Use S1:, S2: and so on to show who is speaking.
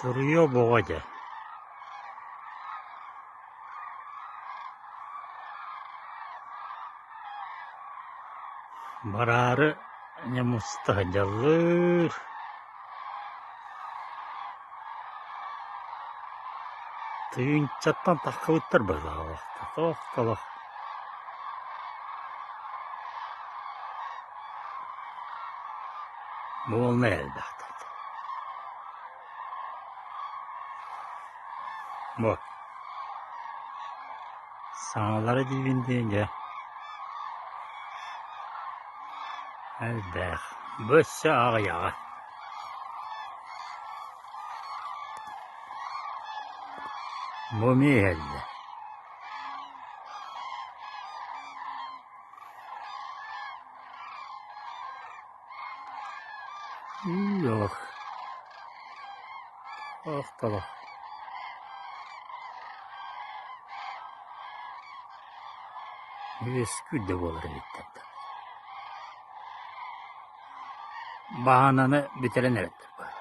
S1: Туруйа боҕо дьэ Бараары дьэ муста сылдьаллар Тыһыынчаттан таххыбыттар быһыылаах туох да олох Буолна элбэхтэр Бу саҥалара диибин диэн дьэ элбэх бу өссө аҕыйаҕа Бу эмиэ иһэллэр Ох, ох тоҕо Үөскүүр да буолар эбиттэр да Баананы бүтэрэн эрэттэр быһыылаах.